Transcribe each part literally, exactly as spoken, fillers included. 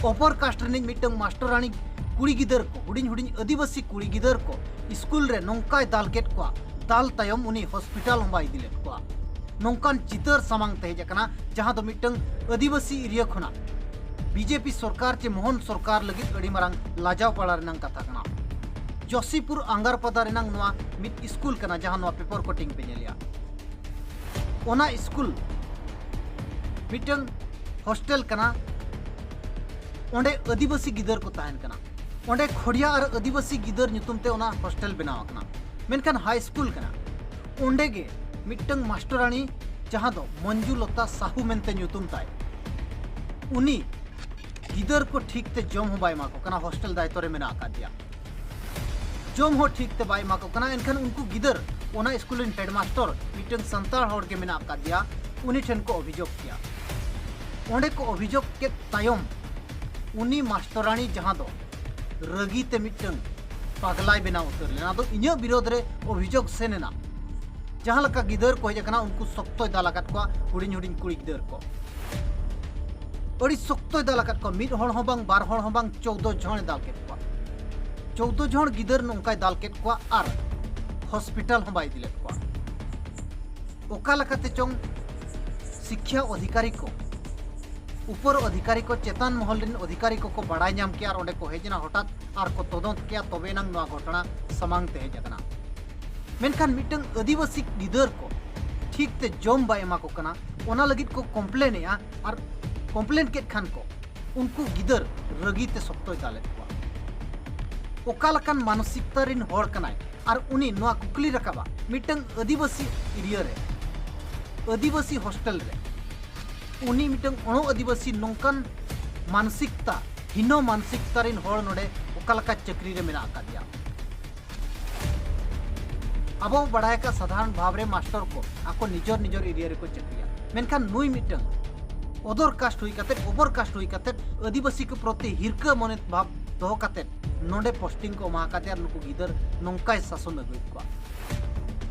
ᱚᱯᱚᱨ ᱠᱟᱥᱴ ᱨᱤᱱᱤᱡ ᱢᱤᱫᱴᱟᱝ ᱢᱟᱥᱴᱚᱨᱟᱹᱱᱤ ᱠᱩᱲᱤ ᱜᱤᱫᱟᱹᱨ ᱠᱚ, ᱦᱩᱰᱤᱧ ᱦᱩᱰᱤᱧ ᱟᱹᱫᱤᱵᱟᱹᱥᱤ ᱠᱩᱲᱤ ᱜᱤᱫᱟᱹᱨ ᱠᱚ ᱥᱠᱩᱞ ᱨᱮ ᱱᱚᱝᱠᱟᱭ ᱫᱟᱞ ᱠᱮᱫ ᱠᱚᱣᱟ, ᱫᱟᱞ ᱛᱟᱭᱚᱢ ᱩᱱᱤ ᱦᱚᱥᱯᱤᱴᱟᱞ ᱦᱚᱸ ᱵᱟᱭ ᱤᱫᱤ ᱞᱮᱫ ᱠᱚᱣᱟ᱾ ᱱᱚᱝᱠᱟᱱ ᱪᱤᱛᱟᱹᱨ ᱥᱟᱢᱟᱝ ᱛᱮ ᱦᱮᱡ ᱟᱠᱟᱱᱟ, ᱡᱟᱦᱟᱸ ᱫᱚ ᱢᱤᱫᱴᱟᱝ ᱟᱹᱫᱤᱵᱟᱹᱥᱤ ᱮᱨᱤᱭᱟ ᱠᱷᱚᱱᱟᱜ ᱵᱤᱡᱮᱯᱤ ᱥᱚᱨᱠᱟᱨ ᱪᱮ ᱢᱳᱦᱚᱱ ᱥᱚᱨᱠᱟᱨ ᱞᱟᱹᱜᱤᱫ ᱟᱹᱰᱤ ᱢᱟᱨᱟᱝ ᱞᱟᱡᱟᱣ ᱯᱟᱲᱟ ᱨᱮᱱᱟᱜ ᱠᱟᱛᱷᱟ ᱠᱟᱱᱟ᱾ ᱡᱚᱥᱤᱯᱩᱨ ᱟᱝᱜᱟᱨᱯᱟᱫᱟ ᱨᱮᱱᱟᱜ ᱱᱚᱣᱟ ᱢᱤᱫ ᱥᱠᱩᱞ ᱠᱟᱱᱟ, ᱡᱟᱦᱟᱸ ᱱᱚᱣᱟ ᱯᱮᱯᱟᱨ ᱠᱟᱴᱤᱝ ᱯᱮ ᱧᱮᱞᱮᱜᱼᱟ᱾ ᱚᱱᱟ ᱥᱠᱩᱞ ᱢᱤᱫᱴᱟᱝ ᱦᱳᱥᱴᱮᱞ ᱠᱟᱱᱟ, ᱚᱸᱰᱮ ᱟᱹᱫᱤᱵᱟᱹᱥᱤ ᱜᱤᱫᱟᱹᱨ ᱠᱚ ᱛᱟᱦᱮᱱ ᱠᱟᱱᱟ᱾ ᱚᱸᱰᱮ ᱠᱷᱚᱲᱤᱭᱟ ᱟᱨ ᱟᱹᱫᱤᱵᱟᱹᱥᱤ ᱜᱤᱫᱟᱹᱨ ᱧᱩᱛᱩᱢ ᱛᱮ ᱚᱱᱟ ᱦᱳᱥᱴᱮᱞ ᱵᱮᱱᱟᱣ ᱟᱠᱟᱱᱟ, ᱢᱮᱱᱠᱷᱟᱱ ᱦᱟᱭ ᱥᱠᱩᱞ ᱠᱟᱱᱟ᱾ ᱚᱸᱰᱮ ᱜᱮ ᱢᱤᱫᱴᱟᱝ ᱢᱟᱥᱴᱚᱨᱟᱹᱱᱤ, ᱡᱟᱦᱟᱸ ᱫᱚ ᱢᱚᱧᱡᱩᱞᱚᱛᱟ ᱥᱟᱦᱩ ᱢᱮᱱᱛᱮ ᱧᱩᱛᱩᱢ ᱛᱟᱭ, ᱩᱱᱤ ᱜᱤᱫᱟᱹᱨ ᱠᱚ ᱴᱷᱤᱠ ᱛᱮ ᱡᱚᱢ ᱦᱚᱸ ᱵᱟᱭ ᱮᱢᱟ ᱠᱚ ᱠᱟᱱᱟ, ᱦᱳᱥᱴᱮᱞ ᱫᱟᱭᱤᱛᱛᱚ ᱨᱮ ᱢᱮᱱᱟᱜ ᱟᱠᱟᱫᱮᱭᱟ᱾ ᱡᱚᱢ ᱦᱚᱸ ᱴᱷᱤᱠ ᱛᱮ ᱵᱟᱭ ᱮᱢᱟ ᱠᱚ ᱠᱟᱱᱟ᱾ ᱮᱱᱠᱷᱟᱱ ᱩᱱᱠᱩ ᱜᱤᱫᱟᱹᱨ, ᱚᱱᱟ ᱥᱠᱩᱞ ᱨᱮᱱ ᱦᱮᱰᱢᱟᱥᱴᱚᱨ ᱢᱤᱫᱴᱟᱝ ᱥᱟᱱᱛᱟᱲ ᱦᱚᱲ ᱜᱮ ᱢᱮᱱᱟᱜ ᱟᱠᱟᱫᱮᱭᱟ, ᱩᱱᱤ ᱴᱷᱮᱱ ᱠᱚ ᱚᱵᱷᱤᱡᱳᱜᱽ ᱠᱮᱭᱟ᱾ ᱚᱸᱰᱮ ᱠᱚ ᱚᱵᱷᱤᱡᱳᱜᱽ ᱠᱮᱫ ᱛᱟᱭᱚᱢ ᱩᱱᱤ ᱢᱟᱥᱴᱚᱨᱟᱹᱱᱤ, ᱡᱟᱦᱟᱸ ᱫᱚ ᱨᱟᱹᱜᱤ ᱛᱮ ᱢᱤᱫᱴᱟᱝ ᱯᱟᱜᱽᱞᱟᱭ ᱵᱮᱱᱟᱣ ᱩᱛᱟᱹᱨ ᱞᱮᱱᱟ, ᱟᱫᱚ ᱤᱧᱟᱹᱜ ᱵᱤᱨᱳᱫᱷ ᱨᱮ ᱚᱵᱷᱤᱡᱳᱜᱽ ᱥᱮᱱ ᱮᱱᱟ᱾ ᱡᱟᱦᱟᱸ ᱞᱮᱠᱟ ᱜᱤᱫᱟᱹᱨ ᱠᱚ ᱦᱮᱡ ᱟᱠᱟᱱᱟ, ᱩᱱᱠᱩ ᱥᱚᱠᱛᱚᱭ ᱫᱟᱞ ᱟᱠᱟᱫ ᱠᱚᱣᱟ, ᱦᱩᱰᱤᱧ ᱦᱩᱰᱤᱧ ᱠᱩᱲᱤ ᱜᱤᱫᱟᱹᱨ ᱠᱚ᱾ ᱟᱹᱰᱤ ᱥᱚᱠᱛᱚᱭ ᱫᱟᱞ ᱟᱠᱟᱫ ᱠᱚᱣᱟ, ᱢᱤᱫ ᱦᱚᱲ ᱦᱚᱸ ᱵᱟᱝ, ᱵᱟᱨ ᱦᱚᱲ ᱦᱚᱸ ᱵᱟᱝ, ᱪᱳᱫᱽᱫᱳ ᱡᱚᱱᱮ ᱫᱟᱞ ᱠᱮᱫ ᱠᱚᱣᱟ᱾ ᱪᱳᱫᱽᱫᱳ ᱡᱚᱱ ᱜᱤᱫᱟᱹᱨ ᱱᱚᱝᱠᱟᱭ ᱫᱟᱞ ᱠᱮᱫ ᱠᱚᱣᱟ ᱟᱨ ᱦᱚᱥᱯᱤᱴᱟᱞ ᱦᱚᱸ ᱵᱟᱭ ᱤᱫᱤ ᱞᱮᱫ ᱠᱚᱣᱟ᱾ ᱚᱠᱟ ᱞᱮᱠᱟᱛᱮ ᱪᱚᱝ ᱥᱤᱠᱠᱷᱟ ᱚᱫᱷᱤᱠᱟᱨᱤ ᱠᱚ, ᱩᱯᱚᱨ ᱚᱫᱷᱤᱠᱟᱨᱤ ᱠᱚ, ᱪᱮᱛᱟᱱ ᱢᱚᱦᱚᱞ ᱨᱮᱱ ᱚᱫᱷᱤᱠᱟᱨᱤ ᱠᱚᱠᱚ ᱵᱟᱲᱟᱭ ᱧᱟᱢ ᱠᱮᱜᱼᱟ ᱟᱨ ᱚᱸᱰᱮ ᱠᱚ ᱦᱮᱡ ᱮᱱᱟ ᱦᱚᱴᱟᱛ ᱟᱨ ᱠᱚ ᱛᱚᱫᱚᱱᱛ ᱠᱮᱜᱼᱟ, ᱛᱚᱵᱮ ᱮᱱᱟᱝ ᱱᱚᱣᱟ ᱜᱷᱚᱴᱚᱱᱟ ᱥᱟᱢᱟᱝ ᱛᱮ ᱦᱮᱡ ᱟᱠᱟᱱᱟ᱾ ᱢᱮᱱᱠᱷᱟᱱ ᱢᱤᱫᱴᱟᱝ ᱟᱹᱫᱤᱵᱟᱹᱥᱤ ᱜᱤᱫᱟᱹᱨ ᱠᱚ ᱴᱷᱤᱠ ᱛᱮ ᱡᱚᱢ ᱵᱟᱭ ᱮᱢᱟ ᱠᱚ ᱠᱟᱱᱟ, ᱚᱱᱟ ᱞᱟᱹᱜᱤᱫ ᱠᱚ ᱠᱚᱢᱯᱞᱮᱱ ᱮᱜᱼᱟ᱾ ᱟᱨ ᱠᱚᱢᱯᱞᱮᱱ ᱠᱮᱫ ᱠᱷᱟᱱ ᱠᱚ, ᱩᱱᱠᱩ ᱜᱤᱫᱟᱹᱨ ᱨᱟᱹᱜᱤ ᱛᱮ ᱥᱚᱠᱛᱚᱭ ᱫᱟᱞᱮᱫ ᱠᱚᱣᱟ᱾ ᱚᱠᱟ ᱞᱮᱠᱟᱱ ᱢᱟᱱᱚᱥᱤᱠᱛᱟ ᱨᱤᱱ ᱦᱚᱲ ᱠᱟᱱᱟᱭ? ᱟᱨ ᱩᱱᱤ ᱱᱚᱣᱟ ᱠᱩᱠᱞᱤ ᱨᱟᱠᱟᱵᱟ, ᱢᱤᱫᱴᱟᱝ ᱟᱹᱫᱤᱵᱟᱹᱥᱤ ᱮᱨᱤᱭᱟ ᱨᱮ, ᱟᱹᱫᱤᱵᱟᱹᱥᱤ ᱦᱳᱥᱴᱮᱞ ᱨᱮ, ᱩᱱᱤ ᱢᱤᱫᱴᱟᱝ ᱚᱬᱚ ᱟᱹᱫᱤᱵᱟᱹᱥᱤ ᱱᱚᱝᱠᱟᱱ ᱢᱟᱱᱚᱥᱤᱠᱛᱟ, ᱦᱤᱱᱚ ᱢᱟᱱᱚᱥᱤᱠᱛᱟ ᱨᱤᱱ ᱦᱚᱲ ᱱᱚᱰᱮ ᱚᱠᱟ ᱞᱮᱠᱟ ᱪᱟᱹᱠᱨᱤ ᱨᱮ ᱢᱮᱱᱟᱜ ᱟᱠᱟᱫᱮᱭᱟ? ᱟᱵᱚ ᱵᱟᱲᱟᱭ ᱟᱠᱟᱫ ᱥᱟᱫᱷᱟᱨᱚᱱ ᱵᱷᱟᱵᱽ ᱨᱮ ᱢᱟᱥᱴᱚᱨ ᱠᱚ ᱟᱠᱚ ᱱᱤᱡᱚᱨ ᱱᱤᱡᱚᱨ ᱮᱨᱤᱭᱟ ᱨᱮᱠᱚ ᱪᱟᱹᱠᱨᱤᱭᱟ, ᱢᱮᱱᱠᱷᱟᱱ ᱱᱩᱭ ᱢᱤᱫᱴᱟᱝ ᱚᱫᱚᱨ ᱠᱟᱥᱴ ᱦᱩᱭ ᱠᱟᱛᱮᱫ, ᱚᱵᱚᱨ ᱠᱟᱥᱴ ᱦᱩᱭ ᱠᱟᱛᱮᱫ, ᱟᱹᱫᱤᱵᱟᱹᱥᱤ ᱠᱚ ᱯᱨᱚᱛᱤ ᱦᱤᱨᱠᱟᱹ ᱢᱚᱱᱮ ᱵᱷᱟᱵᱽ ᱫᱚᱦᱚ ᱠᱟᱛᱮᱫ ᱱᱚᱰᱮ ᱯᱳᱥᱴᱤᱝ ᱠᱚ ᱮᱢᱟ ᱟᱠᱟᱫᱮᱭᱟ ᱟᱨ ᱱᱩᱠᱩ ᱜᱤᱫᱟᱹᱨ ᱱᱚᱝᱠᱟᱭ ᱥᱟᱥᱚᱱ ᱟᱹᱜᱩᱭᱮᱫ ᱠᱚᱣᱟ᱾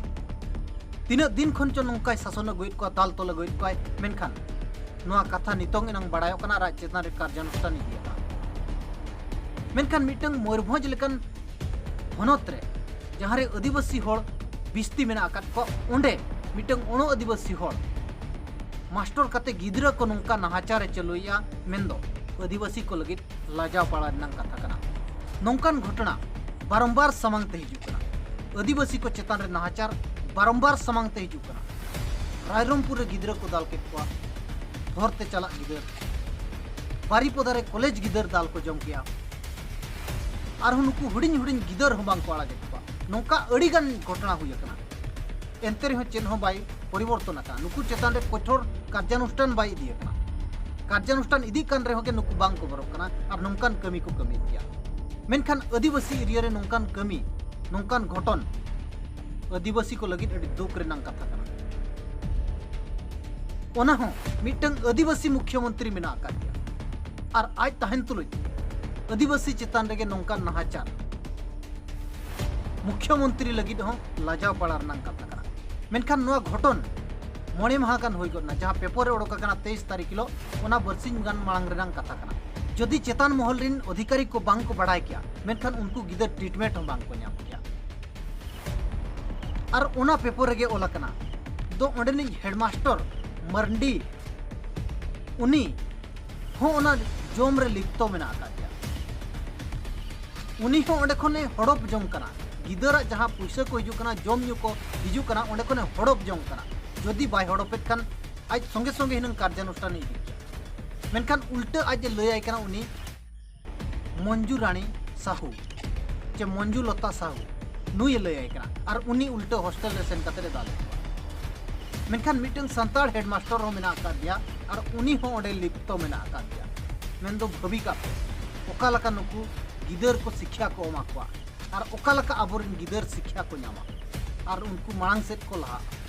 ᱛᱤᱱᱟᱹᱜ ᱫᱤᱱ ᱠᱷᱚᱱ ᱪᱚ ᱱᱚᱝᱠᱟᱭ ᱥᱟᱥᱚᱱ ᱟᱹᱜᱩᱭᱮᱫ ᱠᱚᱣᱟ, ᱫᱟᱞ ᱛᱚᱞ ᱟᱹᱜᱩᱭᱮᱫ ᱠᱚᱣᱟᱭ, ᱢᱮᱱᱠᱷᱟᱱ ᱱᱚᱣᱟ ᱠᱟᱛᱷᱟ ᱱᱤᱛᱚᱝ ᱮᱱᱟᱝ ᱵᱟᱲᱟᱭᱚᱜ ᱠᱟᱱᱟ ᱟᱨ ᱟᱡ ᱪᱮᱛᱟᱱ ᱨᱮ ᱠᱟᱨᱡᱟᱱᱩᱥᱴᱷᱟᱱ ᱤᱫᱤᱭᱟᱠᱟᱱᱟ᱾ ᱢᱮᱱᱠᱷᱟᱱ ᱢᱤᱫᱴᱟᱝ ᱢᱚᱭᱩᱨᱵᱷᱚᱸᱡᱽ ᱞᱮᱠᱟᱱ ᱦᱚᱱᱚᱛ ᱨᱮ ᱡᱟᱦᱟᱸ ᱨᱮ ᱟᱹᱫᱤᱵᱟᱹᱥᱤ ᱦᱚᱲ ᱵᱤᱥᱛᱤ ᱢᱮᱱᱟᱜ ᱟᱠᱟᱫ ᱠᱚᱣᱟ, ᱚᱸᱰᱮ ᱢᱤᱫᱴᱟᱝ ᱚᱬᱚ ᱟᱹᱫᱤᱵᱟᱹᱥᱤ ᱦᱚᱲ ᱢᱟᱥᱴᱚᱨ ᱠᱟᱛᱮ ᱜᱤᱫᱽᱨᱟᱹ ᱠᱚ ᱱᱚᱝᱠᱟ ᱱᱟᱦᱟᱪᱟᱨ ᱮ ᱪᱟᱹᱞᱩᱭᱮᱫᱼᱟ, ᱢᱮᱱᱫᱚ ᱟᱹᱫᱤᱵᱟᱹᱥᱤ ᱠᱚ ᱞᱟᱹᱜᱤᱫ ᱞᱟᱡᱟᱣ ᱯᱟᱲᱟ ᱨᱮᱱᱟᱜ ᱠᱟᱛᱷᱟ ᱠᱟᱱᱟ᱾ ᱱᱚᱝᱠᱟᱱ ᱜᱷᱚᱴᱚᱱᱟ ᱵᱟᱨᱚᱢᱵᱟᱨ ᱥᱟᱢᱟᱝ ᱛᱮ ᱦᱤᱡᱩᱜ ᱠᱟᱱᱟ᱾ ᱟᱹᱫᱤᱵᱟᱹᱥᱤ ᱠᱚ ᱪᱮᱛᱟᱱ ᱨᱮ ᱱᱟᱦᱟᱪᱟᱨ ᱵᱟᱨᱚᱢᱵᱟᱨ ᱥᱟᱢᱟᱝ ᱛᱮ ᱦᱤᱡᱩᱜ ᱠᱟᱱᱟ᱾ ᱨᱟᱭᱨᱚᱝᱯᱩᱨ ᱨᱮ ᱜᱤᱫᱽᱨᱟᱹ ᱠᱚ ᱫᱟᱞ ᱠᱮᱫ ᱠᱚᱣᱟ, ᱦᱚᱨ ᱛᱮ ᱪᱟᱞᱟᱜ ᱜᱤᱫᱟᱹᱨ, ᱵᱟᱨᱤᱯᱚᱫᱟ ᱨᱮ ᱠᱚᱞᱮᱡᱽ ᱜᱤᱫᱟᱹᱨ ᱫᱟᱞ ᱠᱚ ᱡᱚᱢ ᱠᱮᱜᱼᱟ᱾ ᱟᱨᱦᱚᱸ ᱱᱩᱠᱩ ᱦᱩᱰᱤᱧ ᱦᱩᱰᱤᱧ ᱜᱤᱫᱟᱹᱨ ᱦᱚᱸ ᱵᱟᱝ ᱠᱚ ᱟᱲᱟᱜᱮᱫ ᱠᱚᱣᱟ᱾ ᱱᱚᱝᱠᱟ ᱟᱹᱰᱤ ᱜᱟᱱ ᱜᱷᱚᱴᱚᱱᱟ ᱦᱩᱭ ᱟᱠᱟᱱᱟ᱾ ᱮᱱᱛᱮ ᱨᱮᱦᱚᱸ ᱪᱮᱫ ᱦᱚᱸ ᱵᱟᱭ ᱯᱚᱨᱤᱵᱚᱨᱛᱚᱱ ᱟᱠᱟᱱᱟ᱾ ᱱᱩᱠᱩ ᱪᱮᱛᱟᱱ ᱨᱮ ᱠᱚᱴᱷᱳᱨ ᱠᱟᱨᱡᱟᱱᱩᱥᱴᱷᱟᱱ ᱵᱟᱭ ᱤᱫᱤ ᱟᱠᱟᱱᱟ᱾ ᱠᱟᱨᱡᱟᱱᱩᱥᱴᱷᱟᱱ ᱤᱫᱤᱜ ᱠᱟᱱ ᱨᱮᱦᱚᱸ ᱜᱮ ᱱᱩᱠᱩ ᱵᱟᱝ ᱠᱚ ᱵᱚᱨᱚᱜ ᱠᱟᱱᱟ ᱟᱨ ᱱᱚᱝᱠᱟᱱ ᱠᱟᱹᱢᱤ ᱠᱚ ᱠᱟᱹᱢᱤᱭᱮᱫ ᱜᱮᱭᱟ᱾ ᱢᱮᱱᱠᱷᱟᱱ ᱟᱹᱫᱤᱵᱟᱹᱥᱤ ᱮᱨᱤᱭᱟ ᱨᱮ ᱱᱚᱝᱠᱟᱱ ᱠᱟᱹᱢᱤ, ᱱᱚᱝᱠᱟᱱ ᱜᱷᱚᱴᱚᱱ ᱟᱹᱫᱤᱵᱟᱹᱥᱤ ᱠᱚ ᱞᱟᱹᱜᱤᱫ ᱟᱹᱰᱤ ᱫᱩᱠ ᱨᱮᱱᱟᱜ ᱠᱟᱛᱷᱟ ᱠᱟᱱᱟ᱾ ᱚᱱᱟ ᱦᱚᱸ ᱢᱤᱫᱴᱟᱝ ᱟᱹᱫᱤᱵᱟᱹᱥᱤ ᱢᱩᱠᱷᱭᱚᱢᱚᱱᱛᱨᱤ ᱢᱮᱱᱟᱜ ᱟᱠᱟᱫ ᱜᱮᱭᱟ, ᱟᱨ ᱟᱡ ᱛᱟᱦᱮᱱ ᱛᱩᱞᱩᱡ ᱟᱹᱫᱤᱵᱟᱹᱥᱤ ᱪᱮᱛᱟᱱ ᱨᱮᱜᱮ ᱱᱚᱝᱠᱟᱱ ᱱᱟᱦᱟᱪᱟᱨ᱾ ᱢᱩᱠᱷᱭᱚᱢᱚᱱᱛᱨᱤ ᱞᱟᱹᱜᱤᱫ ᱦᱚᱸ ᱞᱟᱡᱟᱣ ᱯᱟᱲᱟ ᱨᱮᱱᱟᱜ ᱠᱟᱛᱷᱟ ᱠᱟᱱᱟ᱾ ᱢᱮᱱᱠᱷᱟᱱ ᱱᱚᱣᱟ ᱜᱷᱚᱴᱚᱱ ᱢᱚᱬᱮ ᱢᱟᱦᱟ ᱜᱟᱱ ᱦᱩᱭ ᱜᱚᱫ ᱮᱱᱟ, ᱡᱟᱦᱟᱸ ᱯᱮᱯᱚᱨ ᱨᱮ ᱚᱰᱚᱠ ᱟᱠᱟᱱᱟ ᱛᱮᱭᱤᱥ ᱛᱟᱹᱨᱤᱠᱷ ᱦᱤᱞᱳᱜ, ᱚᱱᱟ ᱵᱟᱨᱥᱤᱧ ᱜᱟᱱ ᱢᱟᱲᱟᱝ ᱨᱮᱱᱟᱜ ᱠᱟᱛᱷᱟ ᱠᱟᱱᱟ᱾ ᱡᱩᱫᱤ ᱪᱮᱛᱟᱱ ᱢᱚᱦᱚᱞ ᱨᱮᱱ ᱚᱫᱷᱤᱠᱟᱨᱤ ᱠᱚ ᱵᱟᱝ ᱠᱚ ᱵᱟᱲᱟᱭ ᱠᱮᱭᱟ, ᱢᱮᱱᱠᱷᱟᱱ ᱩᱱᱠᱩ ᱜᱤᱫᱟᱹᱨ ᱴᱨᱤᱴᱢᱮᱱᱴ ᱦᱚᱸ ᱵᱟᱝ ᱠᱚ ᱧᱟᱢ ᱠᱮᱭᱟ᱾ ᱟᱨ ᱚᱱᱟ ᱯᱮᱯᱚᱨ ᱨᱮᱜᱮ ᱚᱞ ᱟᱠᱟᱱᱟ, ᱫᱚ ᱚᱸᱰᱮᱱᱤᱡ ᱦᱮᱰᱢᱟᱥᱴᱚᱨ ᱢᱟᱨᱱᱰᱤ, ᱩᱱᱤ ᱦᱚᱸ ᱚᱱᱟ ᱡᱚᱢ ᱨᱮ ᱞᱤᱯᱛᱚ ᱢᱮᱱᱟᱜ ᱟᱠᱟᱫ ᱜᱮᱭᱟ᱾ ᱩᱱᱤ ᱦᱚᱸ ᱚᱸᱰᱮ ᱠᱷᱚᱱᱮ ᱦᱚᱲᱚᱯ ᱡᱚᱝ ᱠᱟᱱᱟ᱾ ᱜᱤᱫᱟᱹᱨᱟᱜ ᱡᱟᱦᱟᱸ ᱯᱩᱭᱥᱟᱹ ᱠᱚ ᱦᱤᱡᱩᱜ ᱠᱟᱱᱟ, ᱡᱚᱢ ᱧᱩ ᱠᱚ ᱦᱤᱡᱩᱜ ᱠᱟᱱᱟ, ᱚᱸᱰᱮ ᱠᱷᱚᱱᱮ ᱦᱚᱲᱚᱯ ᱡᱚᱝ ᱠᱟᱱᱟ᱾ ᱡᱩᱫᱤ ᱵᱟᱭ ᱦᱚᱲᱚᱯᱮᱫ ᱠᱷᱟᱱ ᱟᱡ ᱥᱚᱸᱜᱮ ᱥᱚᱸᱜᱮ ᱦᱩᱱᱟᱹᱝ ᱠᱟᱨᱡᱟᱱᱩᱥᱴᱷᱟᱱᱮ ᱤᱫᱤ ᱠᱮᱭᱟ᱾ ᱢᱮᱱᱠᱷᱟᱱ ᱩᱞᱴᱟᱹ ᱟᱡ ᱮ ᱞᱟᱹᱭᱟᱭ ᱠᱟᱱᱟ ᱩᱱᱤ ᱢᱚᱧᱡᱩ ᱨᱟᱱᱤ ᱥᱟᱦᱩ ᱪᱮ ᱢᱚᱧᱡᱩ ᱞᱚᱛᱟ ᱥᱟᱦᱩ, ᱱᱩᱭ ᱮ ᱞᱟᱹᱭᱟᱭ ᱠᱟᱱᱟ ᱟᱨ ᱩᱱᱤ ᱩᱞᱴᱟᱹ ᱦᱳᱥᱴᱮᱞ ᱨᱮ ᱥᱮᱱ ᱠᱟᱛᱮ ᱮ ᱫᱟᱞᱮᱫ ᱠᱚᱣᱟ᱾ ᱢᱮᱱᱠᱷᱟᱱ ᱢᱤᱫᱴᱟᱝ ᱥᱟᱱᱛᱟᱲ ᱦᱮᱰᱢᱟᱥᱴᱚᱨ ᱦᱚᱸ ᱢᱮᱱᱟᱜ ᱟᱠᱟᱫ ᱜᱮᱭᱟ ᱟᱨ ᱩᱱᱤ ᱦᱚᱸ ᱚᱸᱰᱮ ᱞᱤᱯᱛᱚ ᱢᱮᱱᱟᱜ ᱟᱠᱟᱫ ᱜᱮᱭᱟ᱾ ᱢᱮᱱᱫᱚ ᱵᱷᱟᱹᱵᱤ ᱠᱟᱜ ᱯᱮ, ᱚᱠᱟ ᱞᱮᱠᱟ ᱱᱩᱠᱩ ᱜᱤᱫᱟᱹᱨ ᱠᱚ ᱥᱤᱠᱠᱷᱟ ᱠᱚ ᱮᱢᱟ ᱠᱚᱣᱟ ᱟᱨ ᱚᱠᱟ ᱞᱮᱠᱟ ᱟᱵᱚᱨᱮᱱ ᱜᱤᱫᱟᱹᱨ ᱥᱤᱠᱠᱷᱟ ᱠᱚ ᱧᱟᱢᱟ ᱟᱨ ᱩᱱᱠᱩ ᱢᱟᱲᱟᱝ ᱥᱮᱫ ᱠᱚ ᱞᱟᱦᱟᱜᱼᱟ᱾